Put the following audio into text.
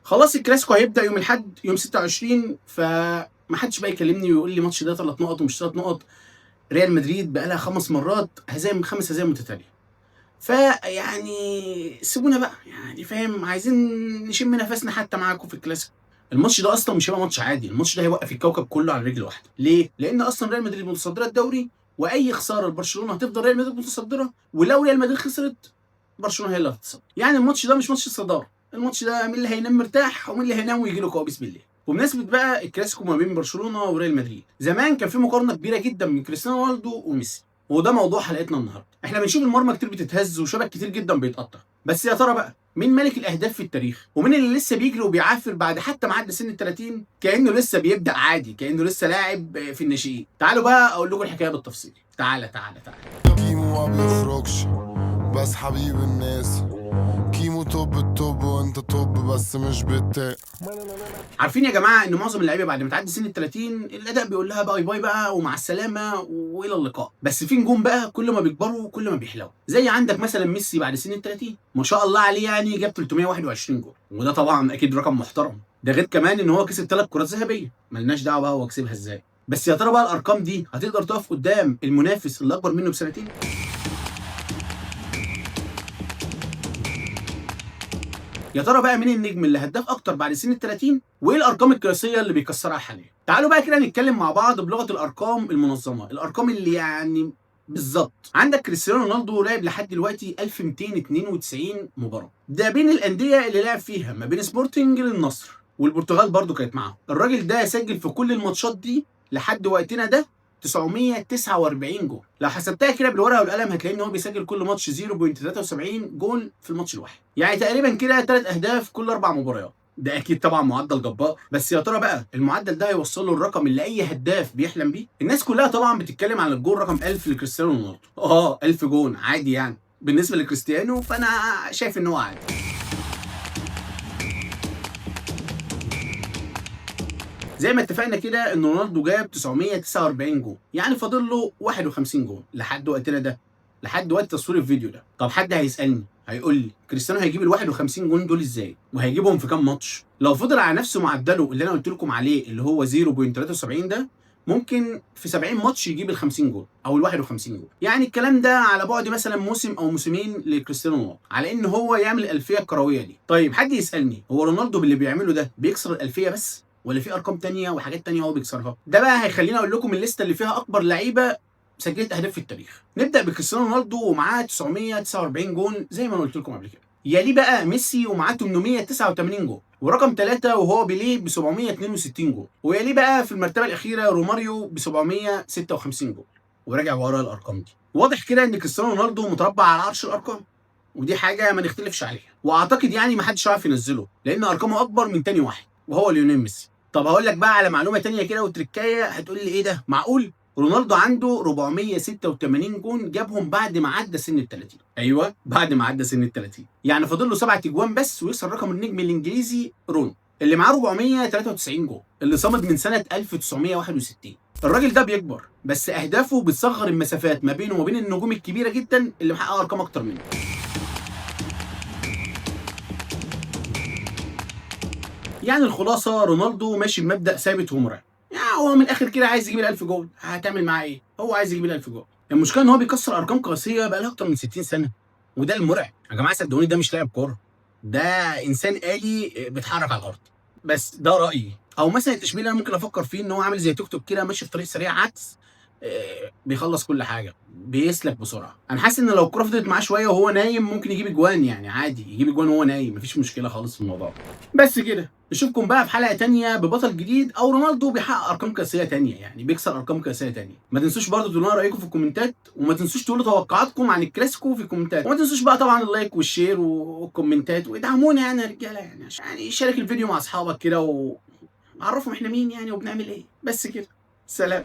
خلاص الكلاسيكو هيبدا يوم الاحد يوم 26، فما حدش بقى يكلمني ويقول لي ماتش ده 3 نقط ومش 3 نقط. ريال مدريد بقى لها 5 مرات هزايم، 5 هزايم متتالية. فيعني سيبونا بقى، يعني فاهم، عايزين نشم نفسنا حتى معاكم في الكلاسيكو. الماتش ده اصلا مش هيبقى ماتش عادي، الماتش ده هيوقف الكوكب كله على رجل واحدة. ليه؟ لان اصلا ريال مدريد متصدره الدوري، واي خسارة لبرشلونة هتفضل ريال مدريد متصدره، ولو ريال مدريد خسرت برشلونة هي اللي هتتصدر. يعني الماتش ده مش ماتش الصدارة، الماتش ده مين اللي هينام مرتاح ومين اللي هينام ويجي له كوابيس بالليل. وبمناسبة بقى الكلاسيكو ما بين برشلونة وريال مدريد، زمان كان في مقارنة كبيرة جدا بين كريستيانو رونالدو وميسي، وده موضوع حلقتنا النهارده. احنا بنشوف المرمى كتير بتتهز وشبك كتير جدا بيتقطع، بس يا ترى بقى مين ملك الاهداف في التاريخ؟ ومين اللي لسه بيجري وبيعافر بعد حتى ما عدى سن ال 30 كانه لسه بيبدا عادي، كانه لسه لاعب في الناشئين؟ تعالوا بقى اقول لكم الحكاية بالتفصيل. تعالى تعالى تعالى. كيمو ما بيخرجش بس حبيب الناس، كيمو top ال top وانت top بس مش بالتاء. عارفين يا جماعة ان معظم اللعيبة بعد ما تعدي سن ال 30 الاداء بيقول لها bye bye بقى ومع السلامة والى اللقاء، بس في نجوم بقى كل ما بيكبروا كل ما بيحلو، زي عندك مثلا ميسي بعد سن ال 30 ما شاء الله عليه، يعني جاب 321 جول، وده طبعا اكيد رقم محترم. ده غير كمان ان هو كسب 3 كرات ذهبية، ملناش دعوه بقى هو كسبها ازاي. بس يا ترى بقى الارقام دي هتقدر تقف قدام المنافس اللي اكبر منه بسنتين؟ يا ترى بقى مين النجم اللي هداف اكتر بعد سن ال 30؟ وايه الارقام القياسية اللي بيكسرها حاليا؟ تعالوا بقى كده نتكلم مع بعض بلغه الارقام المنظمة، الارقام اللي يعني بالظبط. عندك كريستيانو رونالدو لعب لحد دلوقتي 1292 مباراة، ده بين الاندية اللي لعب فيها ما بين سبورتنج للنصر والبرتغال برضو كانت معاه. الراجل ده سجل في كل الماتشات دي لحد وقتنا ده 949 جول. لو حسبتها كده بالورقة والقلم هتلاقي ان هو بيسجل كل ماتش 0.73 جول في الماتش الواحد، يعني تقريبا كده 3 اهداف كل 4 مباريات. ده اكيد طبعا معدل جبار، بس يا ترى بقى المعدل ده هيوصل له الرقم اللي اي هداف بيحلم بيه؟ الناس كلها طبعا بتتكلم عن الجول رقم 1000 لكريستيانو رونالدو. 1000 جون عادي يعني بالنسبة لكريستيانو، فانا شايف ان هو عادي. زي ما اتفقنا كده ان رونالدو جاب 949 جول، يعني فاضل له 51 جول لحد وقتنا ده، لحد وقت تصوير الفيديو ده. طب حد هيسالني هيقول لي كريستيانو هيجيب ال 51 جول دول ازاي؟ وهيجيبهم في كام ماتش؟ لو فضل على نفسه معدله اللي انا قلت لكم عليه اللي هو 0.73 ده، ممكن في 70 ماتش يجيب ال 50 جول او ال 51 جول. يعني الكلام ده على بعد مثلا موسم او موسمين لكريستيانو رونالدو على ان هو يعمل الالفية الكروية دي. طيب حد يسالني هو رونالدو باللي بيعمله ده بيكسر الالفية بس ولا في ارقام تانية وحاجات تانية هو بيكسرها؟ ده بقى هيخليني اقول لكم الليستة اللي فيها اكبر لعيبة سجلت اهداف في التاريخ. نبدا بكريستيانو رونالدو ومعاه 949 جون زي ما انا قلت لكم قبل كده. يليه بقى ميسي ومعاه 889 جون، ورقم 3 وهو بيليه ب 762 جون، ويليه بقى في المرتبة الاخيرة روماريو ب 756 جون. وراجع ورا الارقام دي، واضح كده ان كريستيانو رونالدو متربع على عرش الارقام، ودي حاجة ما نختلفش عليها، واعتقد يعني ما حدش عارف ينزله لان ارقامه اكبر من تاني واحد وهو ليونيل ميسي. طب هقول لك بقى على معلومة تانية كده وتركايه، هتقول لي ايه ده؟ معقول؟ رونالدو عنده 486 جون جابهم بعد ما عدى سن ال 30. ايوه بعد ما عدى سن ال 30، يعني فاضل له 7 اجوان بس ويوصل رقم النجم الانجليزي رونو اللي معاه 493 جون، اللي صمد من سنة 1961. الراجل ده بيكبر بس اهدافه بتصغر المسافات ما بينه وما بين النجوم الكبيرة جدا اللي محققة ارقام اكتر منه. يعني الخلاصة رونالدو ماشي بمبدا ثابت ومرعب، يعني هو من الاخر كده عايز يجيب ال1000 جول. هتعمل معاه ايه؟ هو عايز يجيب ال1000 جول. المشكلة ان هو بيكسر ارقام قياسية بقى لها اكتر من 60 سنة، وده المرعب يا جماعة. صدقوني ده مش لاعب كورة، ده انسان آلي بيتحرك على الارض. بس ده رايي، او مثلا التشبيه اللي انا ممكن افكر فيه ان هو عامل زي توك توك كده ماشي في طريق سريع عكس، بيخلص كل حاجة، بيسلك بسرعة. انا حاسس ان لو الكورة فضلت معاه شوية وهو نايم ممكن يجيب اجوان، يعني عادي يجيب اجوان وهو نايم، مفيش مشكلة خالص في الموضوع. بس كده نشوفكم بقى في حلقة تانية ببطل جديد او رونالدو بيحقق ارقام قياسية تانية، يعني بيكسر ارقام قياسية تانية. ما تنسوش برضو تقولوا لنا رايكم في الكومنتات، وما تنسوش تقولوا توقعاتكم عن الكلاسيكو في الكومنتات، وما تنسوش بقى طبعا ال like وال share والكومنتات، وادعمونا يعني يا رجاله، يعني شارك الفيديو مع اصحابك كده وعرفهم احنا مين يعني وبنعمل ايه. بس كده، سلام.